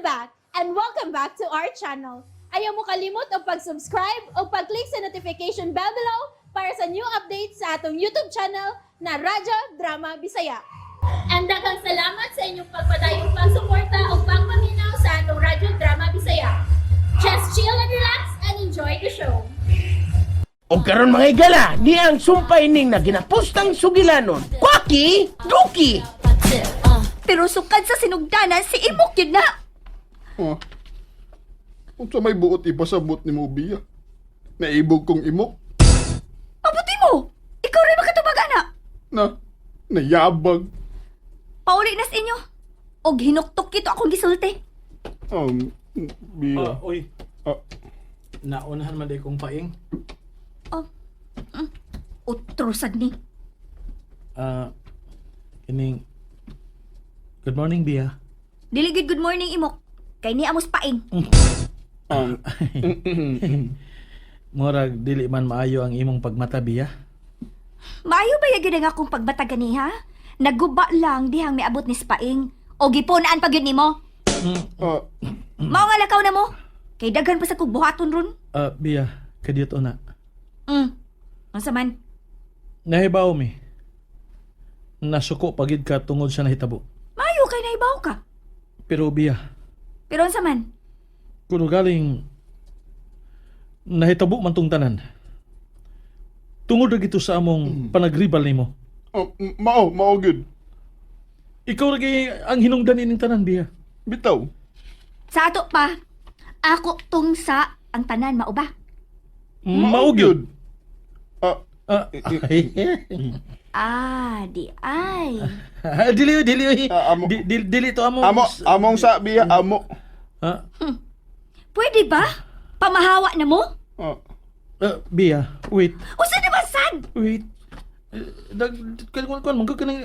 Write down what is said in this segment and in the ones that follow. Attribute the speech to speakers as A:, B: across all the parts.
A: I'm back and welcome back to our channel. Ayaw mo kalimot og pag-subscribe o pag-click sa notification bell below para sa new updates sa atong YouTube channel na Radyo Drama Bisaya. And daghang salamat sa inyong pagpadayong pagsuporta o pagpaminaw sa atong Radyo Drama Bisaya. Just chill and relax and enjoy the show.
B: O karon, mga higala, ni ang sumpay ning na ginapustang sugilanon. Kwaki, Duki!
C: Pero sukad sa sinugdanan, si Imok yun na.
D: Oh. Unsa may buot ipasabot ni mo, Bia? Naibog kong imok.
C: Mabuti mo! Ikaw rin makatubag, ana.
D: Na nayabag.
C: Pauli na sa inyo. Og hinuktok kito akong gisulti.
D: Bia.
E: Ah, uy,
D: Ah,
E: naunahan man day kong paing.
C: Oh. Utro sad ni.
E: Ah, kining. Good morning, Bia.
C: Dili gid good morning, Imok. Kay ni amos paing.
E: Murag dili man maayo ang imong pagmata, Bia.
C: Maayo ba gyud ang akong pagbata gani, ha? Naguba lang dihang miabot ni Spaing. O gipunaan pa gyud nimo.
D: Ah,
C: Mao nga lakaw na mo. Kay daghan pa sa kog buhaton ron.
E: Ah, Bia, kadiyot una.
C: Unsa man?
E: Nahibaw mi. Nasuko pagid ka tungod sa nahitabo.
C: Maayo kay nahibaw ka.
E: Pero Bia,
C: Pero unsa man?
E: kuno galing nahitabo man tong tanan. Tungod ra gito sa among panagribal nimo.
D: Oh, mao, mao gyud.
E: Ikaw ra gyud ang hinungdan ining tanan, Bia.
D: Bitaw.
C: Sa ato pa, ako tong sa ang tanan mao ba?
E: Mao gyud.
D: Ah,
E: Ah, ay.
C: Ah, di ay.
E: Dili dili oy.
D: Ah, amo.
E: Dili to amo.
D: Amo, among sa, Bia, amo.
E: Ah,
C: Pwede ba? Pamahawa na mo?
D: Ah,
E: ah, Bia, wait.
C: Usa na ba sad?
E: Wait. Eh, Dag kan kan kan man kanang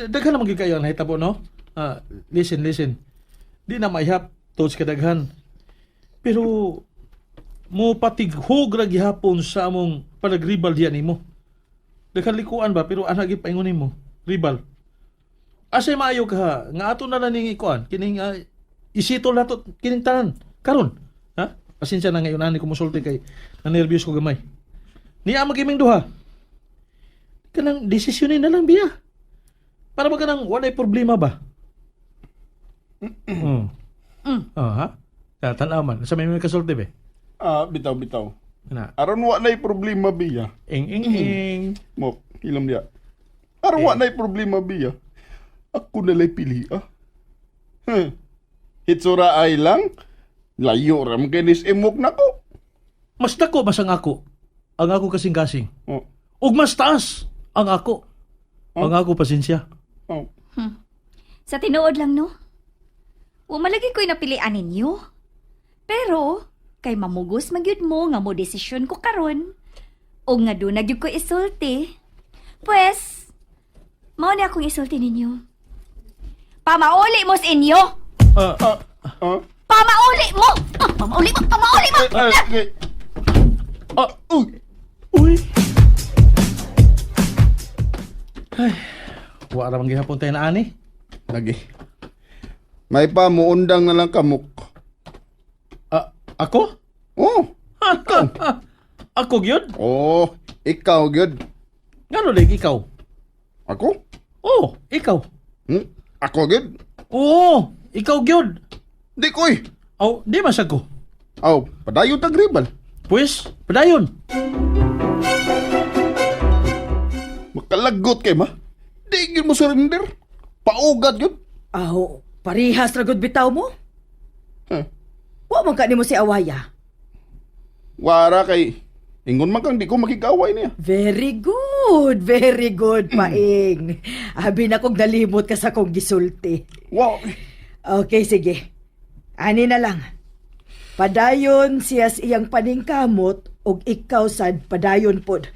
E: daghan naman gyud kayo ang nahitabo, no? Ah, listen, listen. Di na maihap tuod sa kadaghan. Pero mo patighog ra gihapon sa among panagribal diya nimo. Daghan likuan ba pero ana gyud paingon nimo, ribal. Asay maayo ka ha, nga ato na lang ning ikuan kining isitol nato kining tanan karon. Ha? Pasensya na ngayon ani ko mosulti kay nanerbyos ko gamay. Niya magiming duha. Kanang desisyonin na lang, biya. Para ba kanang walay problema ba? Ah, ha? Tanaw man. Sa may kasulti be.
D: Ah, bitaw, bitaw.
E: Na.
D: Aron wa na'y problema, Bia.
E: Ing ing ing.
D: Mok, ilam niya. Aron wa na'y problema, Bia. Ako nala'y pili, ah. Huh. Hitsura ay lang. Layo ram kay nis imok nako.
E: Mas dako mas ang ako. Ang ako kasing-kasing.
D: Oh,
E: Ug mas taas ang ako. Ang ako pasensya.
D: Oh.
C: Sa tinuod lang, no? Wa malagi ko'y napilian ninyo. Pero, kay mamugos magyud mo nga mo desisyon ko karon. O nga doon nagyud ko isulti. Pues, mao ni akong isulti ninyo. Pamauli mo sa inyo!
E: Ah,
D: Ah, ah.
C: Pamauli mo! Ah, pamauli mo! Pamauli mo!
D: Eh, eh,
E: ah,
D: uy.
E: Uy. Ay, wa ra man gihapon tayo na ani.
D: Lagi. May pa muundang na lang kamok.
E: Ah, ako?
D: Oh,
E: Ako gyud?
D: oh, ikaw gyud.
E: Ngano leg ikaw?
D: Ako?
E: Oh, ikaw.
D: Ako gyud?
E: Oo, ikaw gyud.
D: Di ko eh.
E: Aw, di man sad ko.
D: Aw, padayon tag ribal.
E: Pues, padayon.
D: Makalagot kay ma. Di gyud mo surrender. Paugat gyud.
F: Aw, parihas ra gud bitaw mo.
D: Huh.
F: Wa man ka nimo si Awaya.
D: Wara kay ingon man kang di ko makigaway niya.
F: Very good, Paing. Abi na kong nalimot ka sa kong gisulti.
D: Wow.
F: Okay, sige. Ani na lang. Padayon siya sa iyang paningkamot ug ikaw sad padayon pod.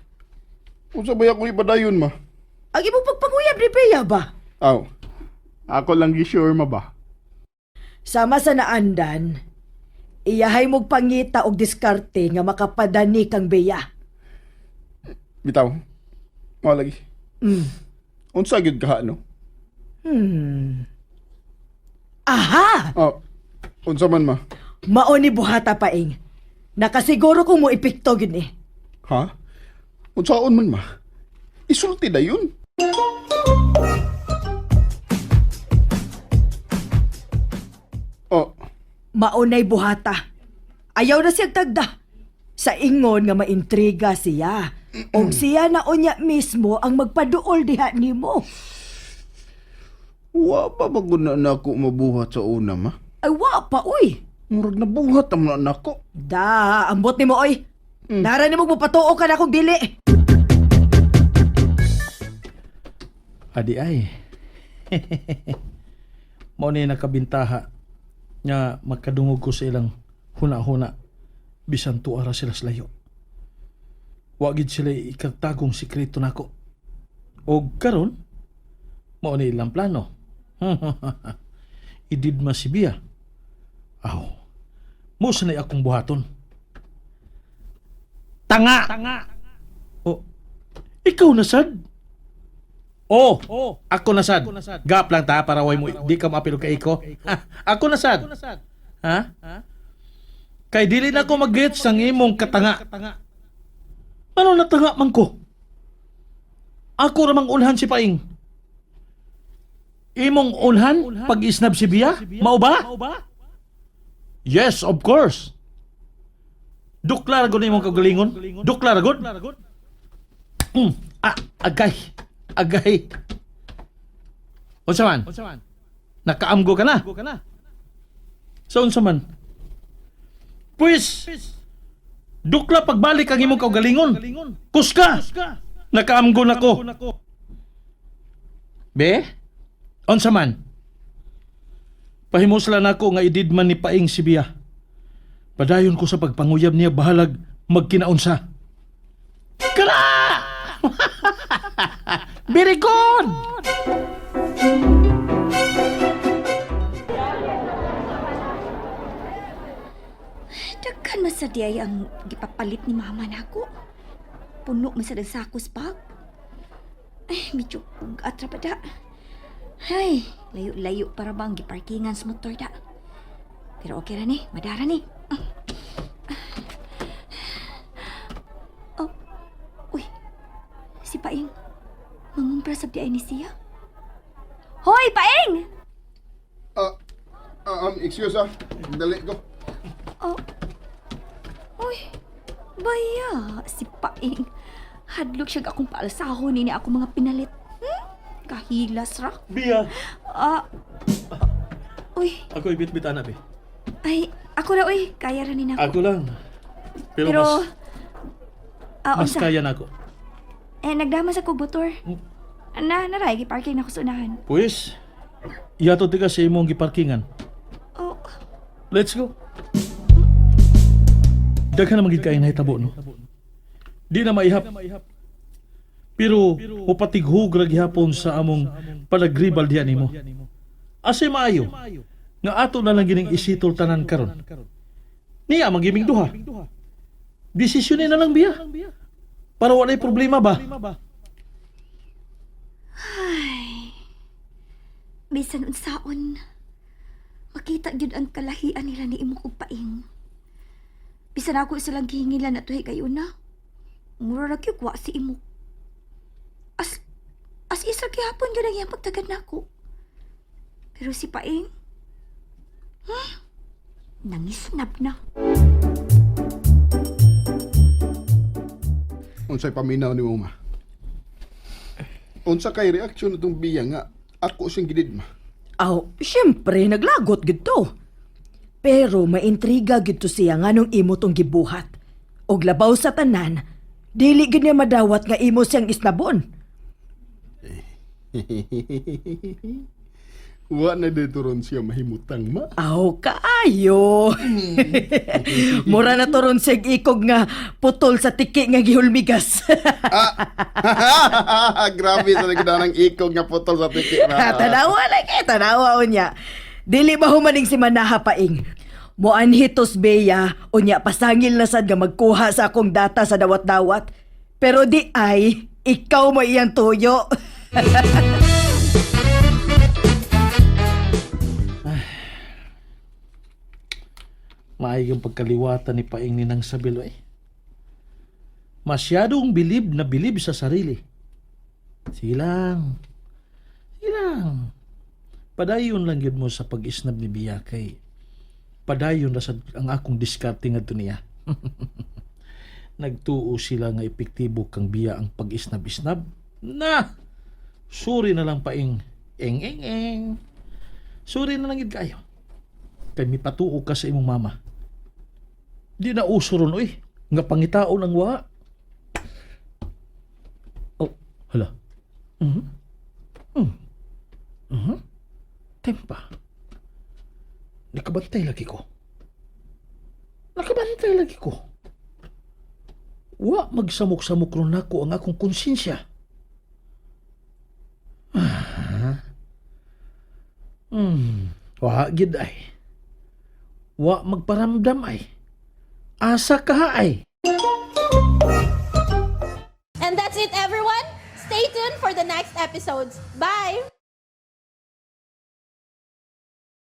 D: Unsa ba ako ipadayon ma?
F: Ang imong pagpanguyab ni Bea ba?
D: Aw. Ako lang gi-sure ma ba?
F: Sama sa naandan, iyahay mog pangita og diskarte nga makapadani kang Bea.
D: Bitaw. Mao lagi. Unsa gyud ka no?
F: Aha!
D: Oh. Unsa man, ma?
F: Mao ni buhata, Paing. Nakasiguro kong mo epekto gyud ni.
D: Ha? Unsaon man, ma? Isulti na yun. Oh,
F: Maunay buhata. Ayaw na siyang tagda. Sa ingon nga maintriga siya. Og siya na unya mismo ang magpaduol diha nimo.
D: Wa pa ba gud na nako mabuhat sa una, ma?
F: Ay wa pa uy.
D: Murag nabuhat ang na nako.
F: Da, ambot nimo oy. Nara nimo mopatuo ka na kung dili.
E: Adi ay. Mao ni nakabintaha nga makadungog ko sa ilang huna-huna bisan tuara sila sa layo. Wa gid sila ikatagong sikreto nako. Og karon mao ni ilang plano. Ididma si Bia. Aw. Mo sanay akong buhaton. Tanga. Tanga. Oh, ikaw na sad. Oh, ako na sad. Gap lang ta para way mo di ka maapil kay iko. Ako na sad. Ha? Kay dili na ako mag-gets ang imong katanga. Ano natanga man ko? Ako ra mang ulhan si Paing. Imong ulhan pag isnab si Bia? Mao ba? Yes, of course. Duklar gud imong kagalingon. Duklar gud. Ah, agay. Agay. Unsa man? Nakaamgo ka na. Sa unsa man? Pwes, dukla pagbalik ang imong kaugalingon. Kuska! Nakaamgo na ko. Be? Unsa man? Pahimusla nako nga ididman ni Paing si Bia. Padayon ko sa pagpanguyab niya bahalag magkinaunsa. Kara! Very good!
C: Daghan man sa di ay ang gipapalit ni mama nako. Puno man sa sakos bag. Ay, medyo atra pa da. Ay, layo-layo para bang giparkingan sa motor da. Pero okay ra ni, madara ni. Oh, uy, si Paing. Mangumpra sa di ay ni siya. Hoy, Paing!
D: Ah, excuse ah. Dali ko.
C: Oh. Uy, baya, si Paing. Hadlok siya akong paalsahon ini ako mga pinalit. Kahilas ra.
E: Bia,
C: Ah. Uy,
E: ako ibit-bit ana, be.
C: ay, ako ra uy, kaya ra ni nako.
E: Ako lang. Pero,
C: Pero
E: mas,
C: ah,
E: mas
C: unsa?
E: kaya nako.
C: Eh, nagdama sa kog motor. Na, naray, giparking na ko sa unahan.
E: Pwes, iyato tika sa imong giparkingan.
C: Oh,
E: Let's go. Daghan naman gid kay nahitabo no. Di na maihap. Pero mupatighug ra gihapon sa among palagribal diha nimo. Asa maayo nga ato na lang gining isitol tanan karon. Niya magiming duha. Desisyon na lang biya. Para walay problema ba?
C: bisan unsaon. Makita gyud ang kalahian nila ni imong og Paing. Bisan ako silang gihingilan na tuhi kayo na. Mura ra gyud wa si imo. As as isa gihapon gyud ang iyang pagtagad nako. Pero si Paing, nangisnab na.
D: Unsay paminaw ni ma? Unsa kay reaksyon atong Bia nga ako siyang gididma?
F: Aw, syempre naglagot gid to. Pero maintriga gid to siya nganong imo tong gibuhat. Og labaw sa tanan, dili gid niya madawat nga imo siyang isnabon.
D: Wa na dito ron siya mahimutang ma.
F: Aw, kaayo. Mura na to ron sig ikog nga putol sa tiki nga gihulmigas.
D: Grabe sa nagdanang ikog nga putol sa tiki ma.
F: Tanawa lagi, tanawa unya. Dili ba humaning si Manaha Paing? Moanhitos Bea, unya pasangil na sad nga magkuha sa akong data sa dawat-dawat. Pero di ay, ikaw mo iyang tuyo.
E: Maayong pagkaliwatan ni Paing ni Nang Sabilo eh. Masyadong bilib na bilib sa sarili. Sige lang. Sige lang. Padayon lang yun mo sa pag-isnab ni Biya kay padayon ra sad ang akong diskarte ngadto niya. Nagtuo sila nga epektibo kang Biya ang pag-isnab-isnab. Na! Suri na lang paing eng eng eng. Suri na lang gid kayo. Kay mipatuo ka sa imong mama. Di na uso ron oy nga pangitaon ang wa. Oh, hala. Tempa. Nakabantay lagi ko. Nakabantay lagi ko. Wa magsamok-samok ron nako ang akong konsensya. Ah. Wa gid ay. Wa magparamdam ay. Asa ka ay.
A: And that's it, everyone. Stay tuned for the next episodes. Bye!